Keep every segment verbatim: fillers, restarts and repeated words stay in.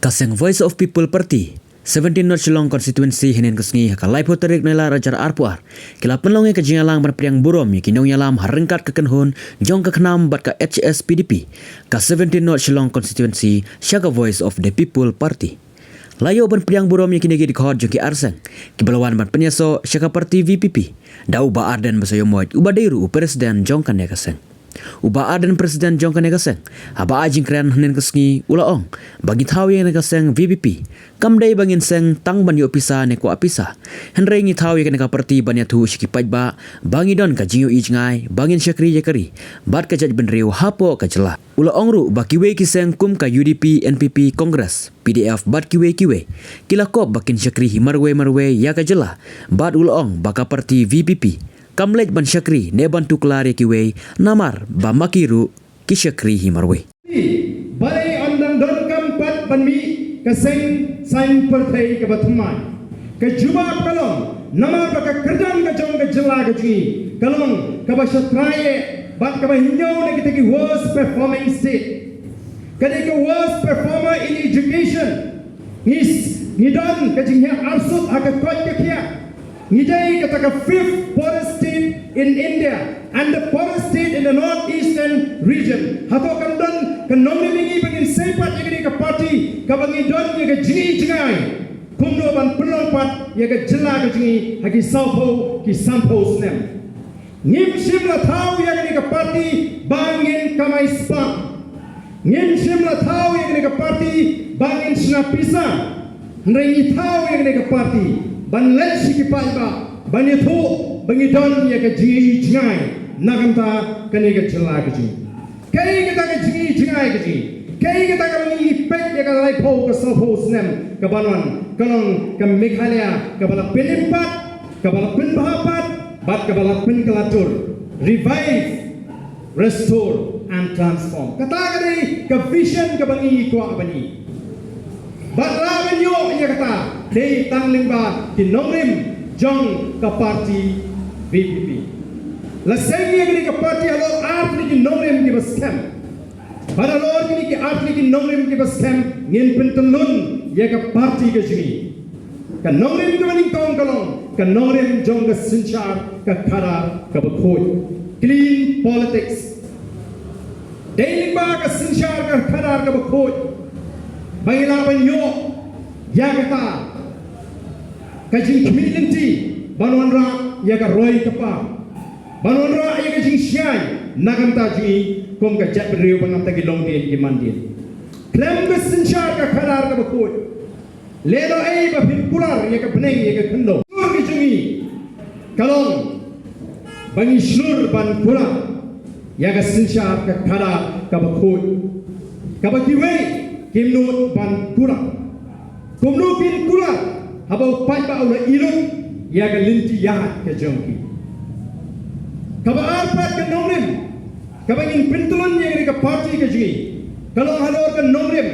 Ka seng Voice of People Party, seventeen North Shillong Constituency, hynnin ka sngi ha ka laiphew tarik Nailar arhajar arphew ar, ki la pynlong ïa ka jingïalang ban pdiang burom ïa ki nongïalam ha ryngkat ka kynhun jong ka KHNAM bad ka H S P D P, ka seventeen North Shillong Constituency, sha ka Voice of the People Party. La ïoh ban pdiang burom ïa kine ki dkhot jong ki arseng kiba la wan ban pynïasoh sha ka party V P P da u Bah Ardent Basaiawmoit uba dei ruh u president jong kane ka seng. U Bah Ardent, president jong kane ka seng, haba ai jingkren hynnin ka sngi, u la ong ba ngi thaw ïa kane ka seng V P P kam dei ba ngin seng tang ban ïoh pisa ne kwah pisa, hynrei ngi thaw ïa kane ka party ban ïathuh sha ki paidbah ba ngi don ka jingïohi jngai ba ngin shakri ïa ka ri bad ka jaitbynriew hapoh ka jylla. U la ong ruh ba kiwei ki seng kum ka U D P, N P P, Congress, P D F bad kiwei kiwei ki la kop ba kin shakri hi marwei marwei ïa ka jylla, bad u la ong ba ka party V P P kam leit ban shakri ne ban tuklar ïa kiwei, namar ba ma ki ruh ki shakri hi marwei. Balei ym dang donkam pat ban mih ka seng saiñ pyrthei kaba thymmai? Ka jubab ka long namar ba ka kyrdan ka jong ka jylla ka jong ngi ka long kaba sha trai eh bad kaba hynñiew na kita ki worst performing state. Ka dei ka worst performer in education. Ngi s-, ngi don ka jinghiar arsut ha ka koit ka khiah. Ngi dei kata ka fifth poorest state in India and the poorest state in the northeastern region. Hato kan don ka nongrim ïa ngi ba ngin sei pat ïa kane ka party kaba ngi don ïa ka jingi jngai? Kumno ban pynlong pat ïa ka jylla ka jong ngi ha ki sawphew ki sanphew snem? Ngim shym la thaw ïa kane ka party ba ngin kamai spah. Ngim shym la thaw ïa kane ka party ba ngin shna pisa. Hynrei ngi thaw ïa kane ka party ban leit sha ki paidbah ban ïathuh ba ngi don ïa ka jingi jngai na ka bynta kane ka jylla ka jong ngi. Kaei kata ka jingi jngai ka jong ngi? Kaei kata kaba ngi peit ïa ka laiphew ka sawphew snem kaban wan? Ka long ka Meghalaya kaba la pynim pat, kaba la pynbha pat bad kaba la pynkylla tur. Revive, restore and transform. Kata ka dei ka vision kaba ngi kwah ban ïoh. Bad la ban ïoh ïa kata dei tang lyngba ki nongrim jong ka party V P P. La seng ïa kane ka party halor ar tylli ki nongrim kiba skhem. Bad halor kine ki ar tylli ki nongrim kiba skhem ngin pyntyllun ïa ka party ka jong ngi. Ka nongrim kaba nyngkong ka long ka nongrim jong ka synshar ka khadar kaba khuid. Clean politics. Dei lyngba ka synshar ka khadar kaba khuid ba ngi lah ban ïoh ïa kata ka jingkhmih lynti ban wanrah ïa ka roi ka par, ban wanrah ïa ka jingshai na ka bynta jong ngi kum ka jaitbynriew bad na ka bynta ki longdien ki mandien. Khlem ka synshar ka khadar kaba khuid, lehnohei ba phin kular ïa ka bneng ïa ka khyndew. Shlur ka jong ngi ka long ba ngi shlur ban kular ïa ka synshar ka khadar kaba khuid, kaba kiwei kim nud ban kular. Kumno kin kular haba u paidbah u la ilut ïa ka lynti ïaid ka jong ki? Kaba ar pat ka nongrim kaba ngin pyntyllun ïa kane ka party ka jong ngi ka long halor ka nongrim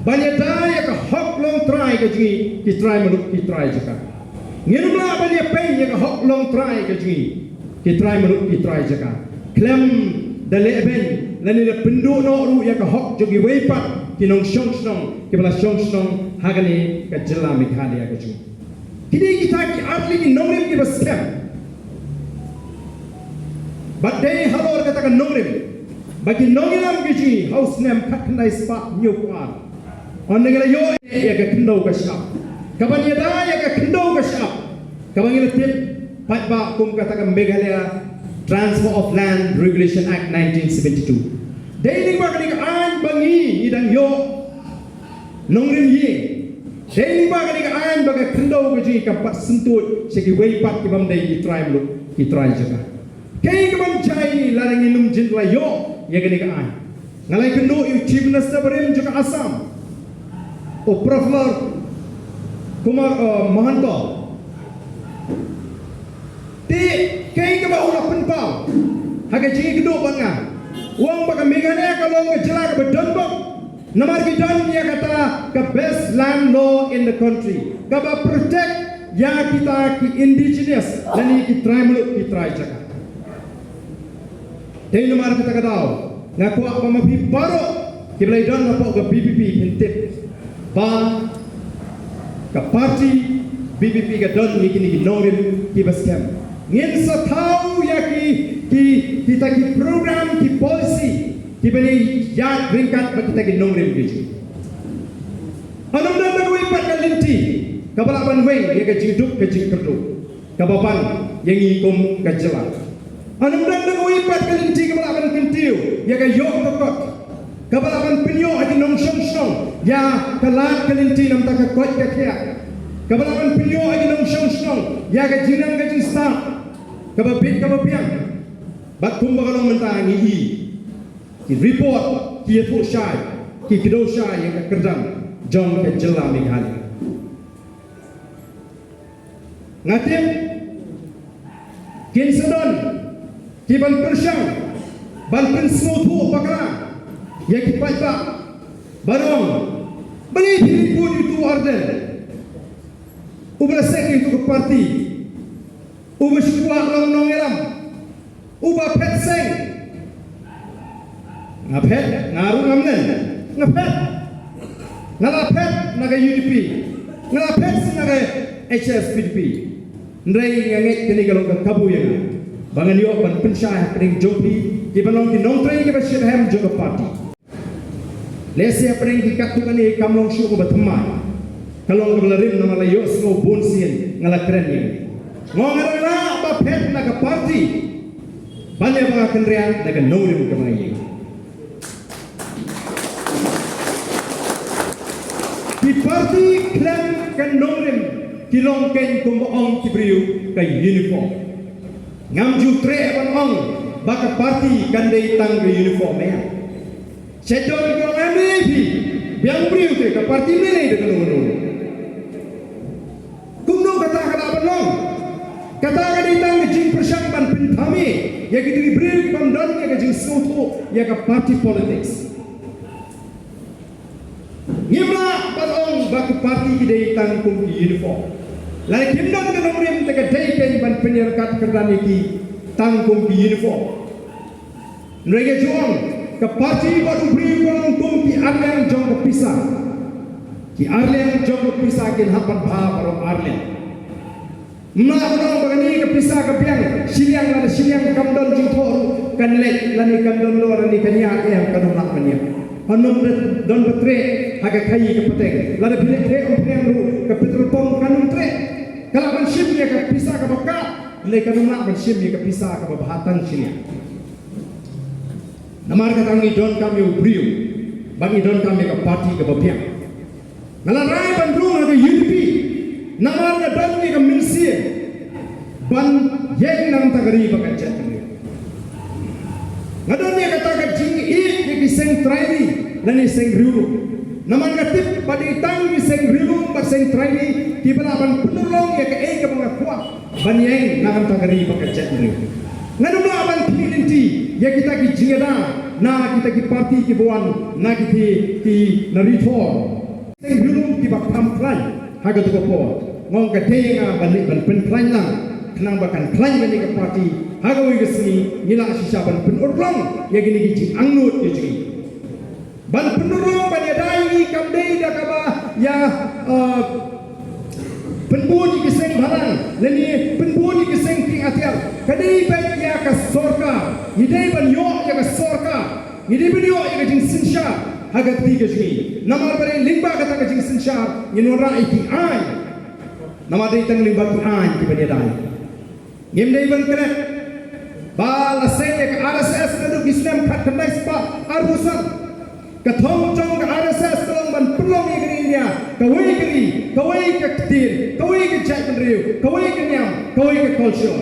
ban ïada ïa ka hok longtrai ka jong ngi ki trai muluk ki trai jaka. Ngim lah ban ïapeit ïa ka hok longtrai ka jong ngi ki trai muluk ki trai jaka khlem da lehbeiñ lane da pynduh noh ruh ïa ka hok jong kiwei pat ki nongshong shnong kiba la shong shnong ha kane ka jylla Meghalaya ka jong ngi. Ki dei kita ki ar tylli ki nongrim kiba skhem. Bad dei halor kata ka nongrim ba ki nongïalam ki jong ngi ha u snem khatkhyndai spah hynñiewphew ar, ynda ngi la ïoh ïa ka khyndew ka shyiap, kaban ïada ïa ka khyndew ka shyiap kaba ngi la tip paidbah kum kata ka Meghalaya Transfer of Land Regulation Act nineteen seventy-two. Dei lyngba kane ka aiñ ba ngi, ngi dang ïoh nongrim ïing. Dei lyngba kane ka aiñ ba ka khyndew ka jong ngi kam pat syntuid sha kiwei pat ki bym dei ki trai muluk ki trai jaka. Kaei kaban jia ïa ngi lada ngim jin la ïoh ïa kane ka aiñ? Nga la ïakynduh ïa u Chief Minister barim jong ka Assam, u Praful Kumar, uh, Mahanta. Te kaei kaba u la pynpaw ha ka jingïakynduh bad nga, u ong ba ka Meghalaya ka long ka jylla kaba donbok namar ki don ïa kata ka best land law in the country kaba protect ïa kita ki indigenous lane ki trai muluk ki trai jaka. Dei namar kata ka daw nga kwah ba ma phi baroh kiba la ïadon hapoh ka V P P phin tip Ba ka party VPP ka don ïa kine ki nongrim kiba skhem. Ngin sa thaw ïa ki, ki, kita ki program, ki policy kiban ïaid ryngkat bad kita ki nongrim ki jong ngi. Ym don da kawei pat ka lynti kaba lah ban weng ïa ka jingduk ka jingkyrduh kaba ban ïa ngi kum ka jylla. Ym don da kawei pat ka lynti kaba lah ban kyntiew ïa ka ïoh ka kot, kaba lah ban pynïoh ha ki nongshong shnong ïa ka lad ka lynti namar ka koit ka khiah, kaba lah ban pynïoh ha ki nongshong shnong ïa ka jingnang ka jingstad kaba bit kaba biang. Bad kumba ka long mynta ngi i ki report ki ïathuh shai, ki kdew shai ïa ka kyrdan jong ka jylla Meghalaya. Nga tip kin sa don kiban pyrshang ban pynsngewthuh bakla ïa ki paidbah, ban ong balei phi pynbud ïa utu u Ardent, uba la seng ïa utu ka party, uba shu kwah long nongïalam, uba phet seng. Nga phet, nga ruh ngam nen. Nga phet. Nga la phet na ka UDP. Nga la phet seh na ka HSPDP. Hynrei nga ngeit kane ka long ka kabu ïa nga ba ngan ïoh ban pynshai hapdeng jong phi kiban long ki nongtrei kiba shitrhem jong ka party. Lehse hapdeng ki katto katne kam long shuh kaba thymmai. Ka long kaba la rim namar la ïohsngew bun sien, nga la kren ïa nga. Nga ong nga dang lah ba phet na ka party ban ïa ba nga kynriah na ka nongrim kaba nga ïeng. Ki party khlem ka nongrim ki long keiñ kumba ong ki briew ka uniform. Ngam ju treh ban ong ba ka party kan dei tang ka uniform ïa. Sha jon ki ong em ne phi, biang briew te ka party me ne da kano kano. Kumno kata ka lah ban long? Kata ka dei tang ka jingpyrshang ban pynthame ïa kito ki briew ki bym don ïa ka jingsngewthuh ïa ka party politics. Ngim lah ban ong ba ki party ki dei tang kum ki uniform. Lada kim don ka nongrim te ka dei kein ban pynïaryngkat kyrdan ïa ki tang kum ki uniform. Hynrei nga ju ong, ka party bad u briew ka long kum ki arliang jong ka pisa. Ki arliang jong ka pisa kin hap ban bha baroh arliang. Ym lah ban ong ba kane ka pisa ka biang shiliang lane shiliang, kam don jingthoh ruh kan leit, lane kan don lor lane kan ïaid, em, kan ym lah ban ïaid. Kan ym don ba treh ha ka khaii ka pateng. Lada phi leit treh ym pdiang ruh ka petrol pump kan ym treh. Ka lah ban shim ïa ka pisa kaba kap, lane kan ym lah ban shim ïa ka pisa kaba bha tang shiliang. Namar kata ngi donkam ïa u briew bad ngi donkam ïa ka party kaba biang. Nga la rai ban rung ha ka UDP namar nga don ïa ka mynsiem ban ïeng na ka bynta ka ri bad ka jaitbynriew. Nga don ïa kata ka jingïeit ïa ki seng trai ri lane seng riewlum. Namar nga tip ba dei tang ki seng riewlum bad seng trai ri kiba lah ban pynurlong ïa kaei kaba nga kwah ban ïeng na ka bynta ka ri bad ka jaitbynriew. Ngan ym lah ban khmih lynti ïa kita ki jingïada na kita ki party kiba wan na kita ki na Ri Thor. Seng riewlum kiba kham khlaiñ ha kato ka por. Nga ong ka dei ïa nga ban leit ban pynkhlaiñ lang khnang ba kan khlaiñ kane ka party ha kawei ka sngi, ngi lah shisha ban pynurlong ïa kine ki jingangnud ki jong ngi. Ban pynurlong ban ïada ïa ngi kam dei da kaba ïa, eh, pynbud ïa ki seng bhalang lane pynbud ïa ki seng tieng atiar. Ka dei beit ïa ka sorkar. Ngi dei ban ïoh ïa ka sorkar. Ngi dei ban ïoh ïa ka jingsynshar ha ka kti ka jong ngi. Namar ba dei lyngba kata ka jingsynshar ngin wanrah ïa ki aiñ. Namar dei tang lyngba ki aiñ kiban ïada ïa ngi. Ngim dei ban klet ba la seng ïa ka RSS naduh ki snem khatkhyndai spah arphew san. Ka thong jong ka RSS ka long ban pynlong ïa ka ri India kawei ka ri, kawei ka ktien, kawei ka jaitbynriew, kawei ka niam, kawei ka culture.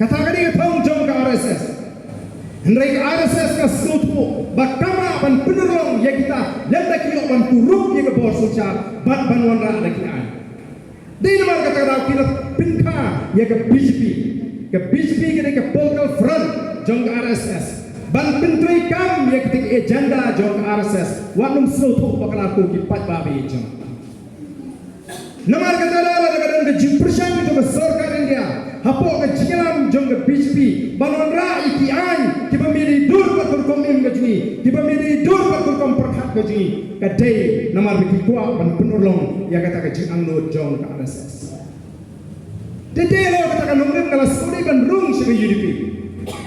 Kata ka dei ka thong jong ka RSS. Hynrei ka RSS ka sngewthuh ba kam lah ban pynurlong ïa kita lymda ki ïoh ban kurup ïa ka bor synshar bad ban wanrah da ki aiñ. Dei namar kata ka daw ki la pynkha ïa ka BJP. Ka BJP ka dei ka political front jong ka RSS ban pyntreikam ïa kita ki agenda jong ka RSS. Wat nym sngewthuh bakla ko ki paidbah ba ïeit jong. Namar kata lada ka don ka jingpyrshang jong ka sorkar India hapoh ka jingïalam jong ka BJP ban wanrah ïa ki aiñ kiba mih dei dur bad ka rukom im ka jong ngi, kiba mih dei dur bad ka rukom pyrkhat Ka dei namar ba ki kwah ban pynurlong ïa kata ka jingangnud jong ka R S S. Te dei halor kata ka nongrim nga la sngewdei ban rung sha ka U D P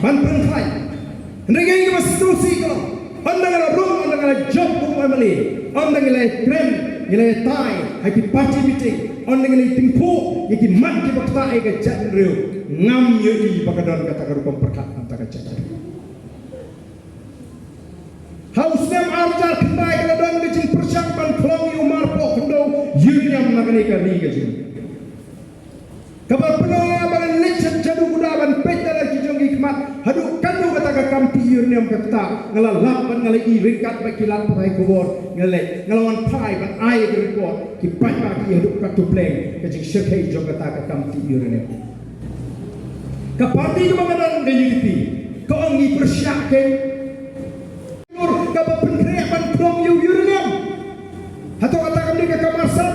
ban pynkhlaiñ. Hynrei ngi ba sngewsih ka long, ynda nga la rung, ynda nga la jop kum M L A, ynda ngi la kren, ngi la tai ha ki party meeting, ynda ngi la tyngkhuh ïa ki mat kiba ktah ïa ka jaitbynriew, ngam ïohi ba ka don kata ka rukom pyrkhat na ka bynta ka jaitbynriew. Ha u snem ar hajar khyndai ka la don ka jingpyrshang ban khlong ïa u marpoh khyndew uranium na kane ka ri ka jong ngi. Kaba pynlong ïa ba ngan leit sha Jaduguda ban peit da la ki jong ki khmat haduh katno kata ka kam tih uranium ka ktah. Nga la lap bad nga la ïohi ryngkat bad ki lad pathai khubor, nga la leit, nga la wan phai ban ai ïa ki report. Ki paidbah ki ïohi haduh katto pleng ka jingshyrkhei jong kata ka kam tih uranium. Ka party kaba nga don, ka U D P, ka ong ngi pyrshah kein. Kaba pynkhreh ban khlong ïa u uranium. Hato kata kam dei ka kam arsap?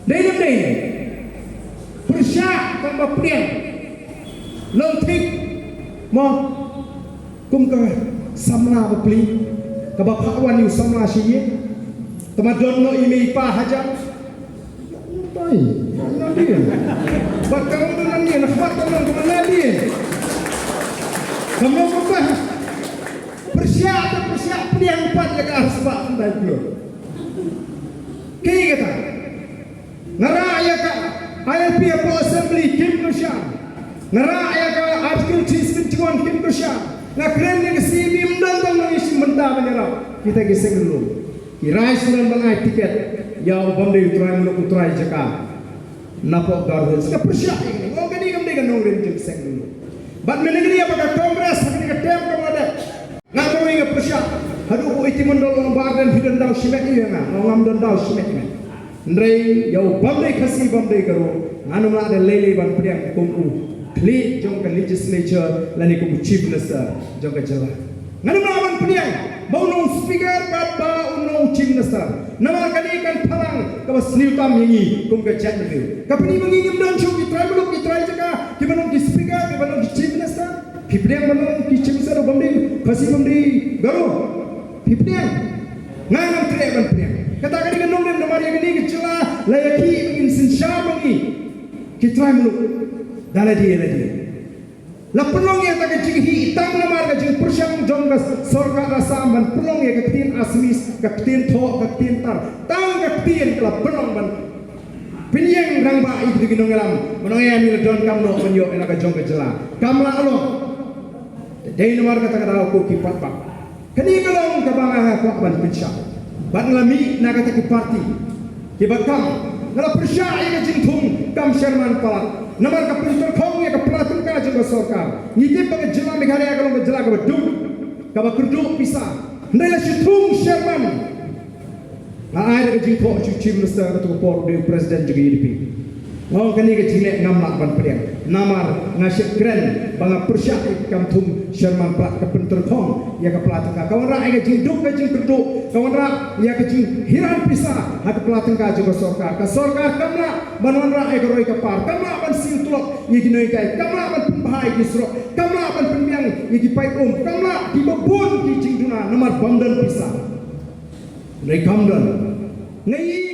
Dei ne em dei? Pyrshah tang ba pdiang. Long thik mo, kum ka samla bapli kaba phah wan ïa u samla sha ïing. Tang ba don noh i mei i pa hajan. Oi, nadien. Bad ka ong nadien, khmat ka ong nadien. Ka ong ba pyrshah, pyrshah pdiang pat ïa ka arspah khyndai klur. Kaei kata? Nga rah ïa ka I L P hapoh Assembly, kim kyrshan. Nga rah ïa ka Article three seventy-one, kim kyrshan. Nga kren ïa ka C A B, ym don tang nongïashim bynta ban ïarap. Kita ki seng ryllum ki rai sngewdon ban ai tiket ïa u bym dei u trai muluk, u trai jaka napoh Garo Hills. Nga pyrshah ïa kane, nga ong kane kam dei ka nongrim jong ki seng ryllum. Bad mynne kane ba ka Congress ha kane ka term kaba la dep, nga kawei nga pyrshah. Haduh u eighty mandal, u ong Bah Ardent phi don daw shimet ïa nga, nga ong ngam don daw shimet ïa nga. Hynrei ïa u bym dei Khasi, bym dei Garo, ngan ym lah da lei lei ban pdiang kum u khlieh jong ka legislature lane kum u chief minister jong ka jylla. Ngan ym lah ban pdiang ba un long u speaker bad ba un long u chief minister. Namar kane kan phalang kaba sniew tam ïa ngi kum ka jaitbynriew. Ka pyni ba ngi ngim don shuh ki trai muluk, ki trai jaka kiban long ki speaker, kiban long ki chief minister. Phi pdiang ban long ki chief minister u bym dei Khasi, bym dei Garo? Phi pdiang? Nga ngam treh ban pdiang. Kata ka dei ka nongrim namar ïa kane ka jylla la ïakhih ba ngin synshar ma ngi ki trai muluk da lade lade. La pynlong ïa kata ka jingkhih tang namar ka jingpyrshang jong ka sorkar Assam ban pynlong ïa ka ktien Assamese, ka ktien thoh, ka ktien tar. Tang ka ktien ka la pynlong ban pynïeng rangbah ïa kito ki nongïalam. Ban ong ïa ngi la donkam noh ban ïoh ïa la ka jong ka jylla. Kam lah long. Te dei namar kata ka daw ko ki paidbah. Kane ka long kaba nga kwah ban pynshai. Bad nga la mih na kata ki party kiba kam, nga la pyrshah ïa ka jingthung kam chairman palat. Namar ka pyntyrkhong ïa ka pla tyngka jong ka sorkar. Ngi tip ba ka jylla Meghalaya ka long ka jylla kaba duk, kaba kyrduh pisa. Hynrei la shu thung chairman. Nga ai da ka jingthoh sha u Chief Minister, kato ka por u dei u President jong ka U D P. Nga ong kane ka jingleh ngam lah ban pdiang. Namar nga shait kren ba nga pyrshah ïa ka kam thung chairman palat, ka pyntyrkhong ïa ka pla tyngka. Ka wanrah ïa ka jingduk ka jingkyrduh, ka wanrah ïa ka jinghiran pisa ha ka pla tyngka jong ka sorkar. Ka sorkar kam lah ban wanrah ïa ka roi ka par, kam lah ban siew tulop ïa ki nonghikai, kam lah ban pynbha ïa ki surok, kam lah ban pynbiang ïa ki paip um, kam lah kiba bun ki jingduna namar bym don pisa. Hynrei kam don. Nga i